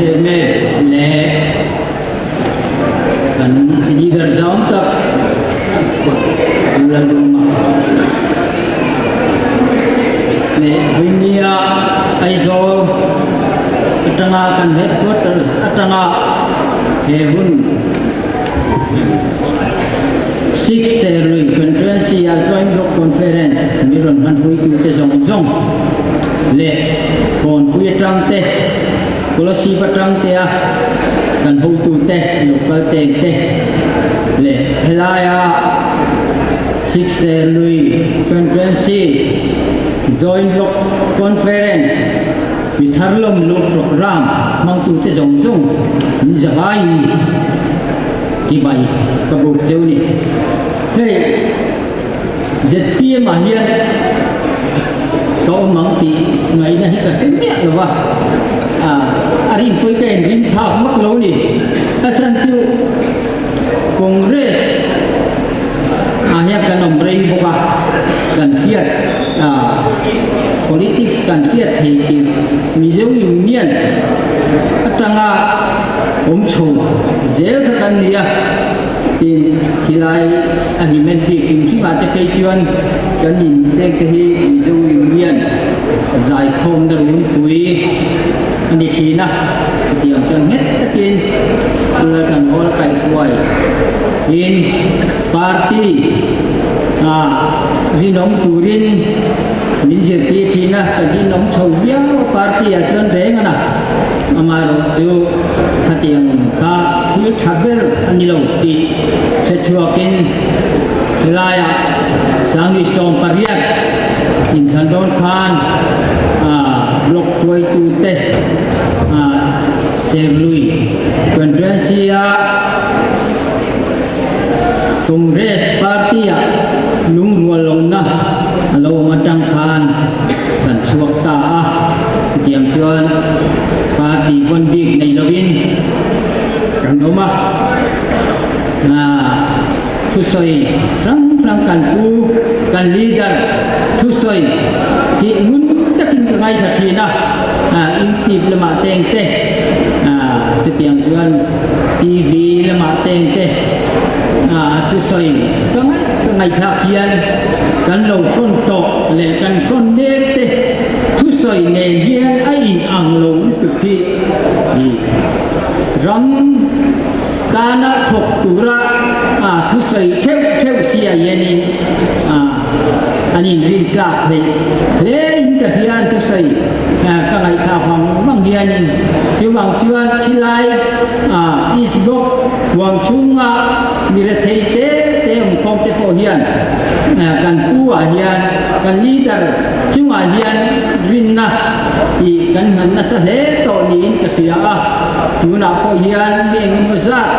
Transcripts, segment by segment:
Chairman leh kan leader zawng tak Pu Lalruma leh Vawinia Aizawl atanga kan headquarters atanga he hun Six Serlui Conference a Joint Block Conference mi rawn hmanpuitute zawng zawng leh Kawnpui atang te, Kolasib atang te a kan hotute local teng te leh helaia Six Serlui Conference Joint Block Conference mi thar lawm luh programme hmangtute zawng zawng min zavaiin Chibai ka buk cheu ni. Hei ZPM ah hian ka awm ang tih ngaihna hi ka hre miah lo va, a rinpui ka inrin phak vak lo ni. A chhan chu Congress ah hian kan awm rei bawk a, kan hriat politics kan hriat thei tih Mizo Union atanga awm chho zel kha kan ni a, tin khilai a hlimen bik hrim hrim ah te phei chuan kan intek te hi Mizo Union zaikhawmna runpui a ni thin a, chutiang chuan nghet takin Lalthanhawl kaihhuai in party ah rinawm turin min zirtir thin a, kan rinawm chho viau a party ah chuan reng a na. Amaherawhchu khatiang kha thil tha ber a ni lo tih hre chhuakin helaiah 2018 inthlan dawn khan block hruaitute Serlui Conference-a Congress Party-ah lungrual lohna a lo awm atang khan kan chhuak ta a, chutiang chuan party vawn bik nei lovin kan awm a, thusawi hrang hrang kan pu, kan leader thusawi hi ngun takin ka ngaithla thin a, YouTube lamah te engte, chutiang chuan TV lamah te engte thusawi ka ngaithlak hian kan lo hrawn tawh leh kan hrawn mek te thusawi nen hian a in ang lo lutuk hi ram tana thawk tura thusawi theuh theuh si ah hianin an inrin tlak theih hle in ka hria an thusawi ka ngaihthlak vang vang hianin chuvang chuan khilai East Block huam chhunga mi rethei te te awm khawm te pawh hian kan pu ah hian kan leader chungah hian rinna tih kan hman nasa hle tawh niin ka hria a, tunah pawh hian mi engemaw zat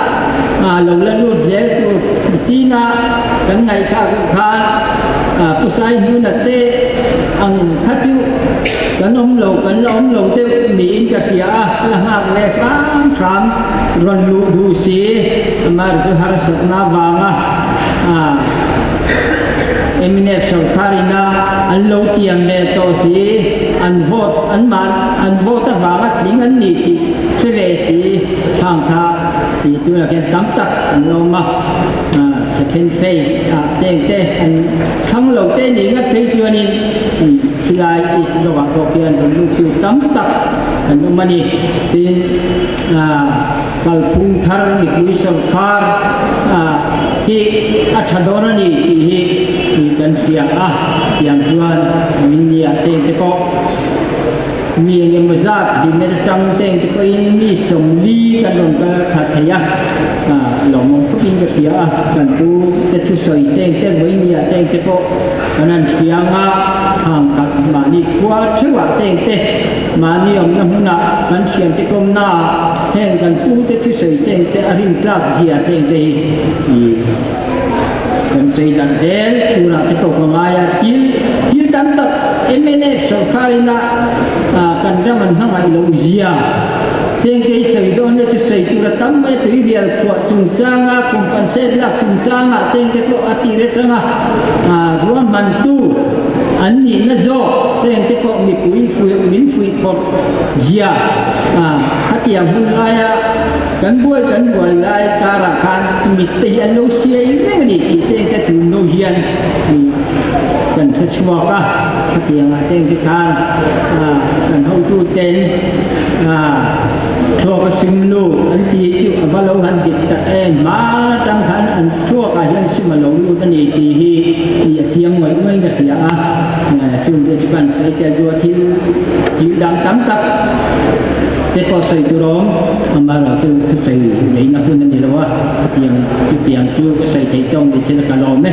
lo la lut zel tur China kan ngaihthlak ah khan Pu Saihmuna te ang kha chu kan awm lo kan la awm lo deuh niin ka hria a, la nghak ve hram hram rawn luh duh si amaherawhchu harsatna avanga Mnf sorkar ina an lo tiam leh tawh si, an vote an mah an vote avanga tling an ni tih hre ve si hang kha tih tunah khian tam tak an lo awm a, second phase ah teng te an thlang lo te nih ngat phei chuanin khilai east zawkah pawh khian rawn lut tur tam tak an awm a ni. Tin kalphung thar mipui sorkar hi a tha dawn a ni tih hi kan hria a, tiang chuan min nia teng te pawh mi eng emaw zat hlimen atang teng te pawhin mi 40 kan rawn kal tha thei a, lawmawm khawpin ka hria a, kan pu te thusawi teng te vawi nia teng te pawh kan han hria anga hang khat mahni khua theuhah teng te Mahni awmna hmunah kan thiante kawmnaah heng kan pute thusawi te engte a rintlak zia te engte hi kan sawi darh zel turah te pawh ka ngai a. Thil thil tam tak mnf sorkharin a kan ram an hmangaih loh zia te engte hi sawi dawn le chu sawi tur a tam mai a, tuirial phuah chungchanga compensate lak chungchangah te engte pawh a tir atanga ruahmantu an nihna zawk te engte pawh mipui fuih min fuih phawrh zia a khatiang. Khatiang hun laia kan buai kan buai lai karah khan mit te hi an lo siai reng a ni tih te te tun hnu hian kan hre chhuak a. Khatiangah te te khan kan hotu ten thluak a sim lut an ti chu a va lo han dik tak em. Hma atang khan an thluakah hian sim a lo lut a ni tih hi a chiang ngawih ngawih in ka hria a. Chungte chu kan sawi tel duh a thil thil dang tam tak te pawh sawi tur a awm. Amaherawhchu thusawi neihna hun a ni lo a, chutiang chutiang chu ka sawi theih tawng ni se ka lawm e.